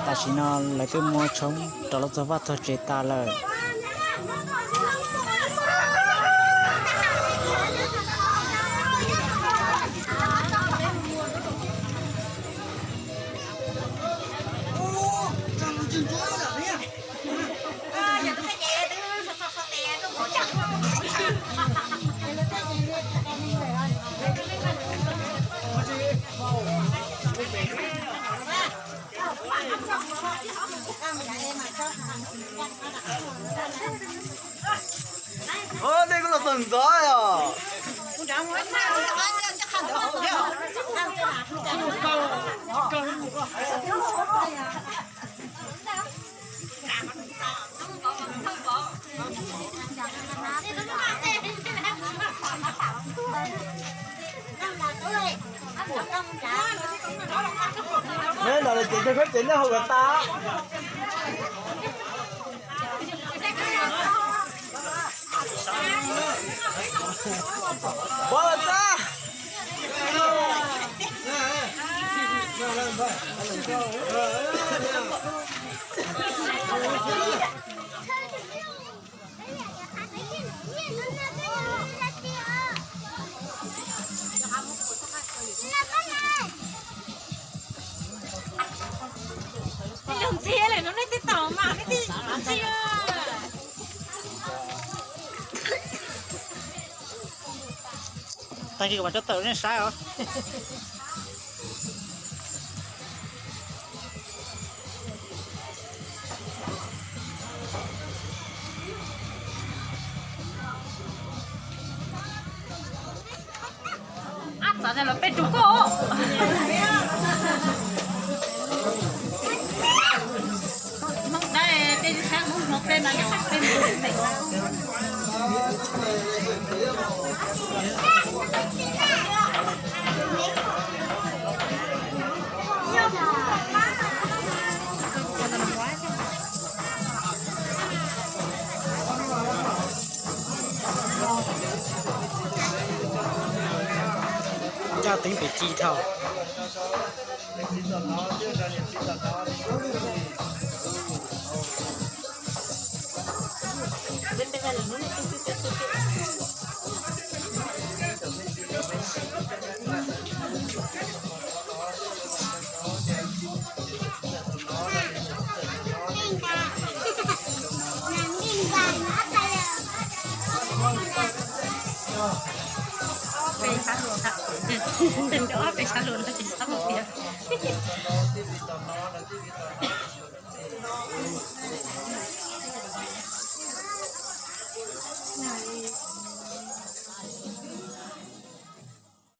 Tam sim no lawv twb muab tshoob rov los txog vaj txog tsev tas lawm. Ua, nej kuj los txog ntxov os. Neb no ces cov khaub cev neb haus kom tas. Pov los txab. Tag kis kuv mam tso tawm nej saib os. Ab, txav los peb rub koj. Hmoob dab, peb saib Hmoob, Hmoob peb mas yog peb mus pem. Coj teeb pem ci dhau. Ob peb sab luas ntag, ob peb sab luas ntag ces sab luas tiag.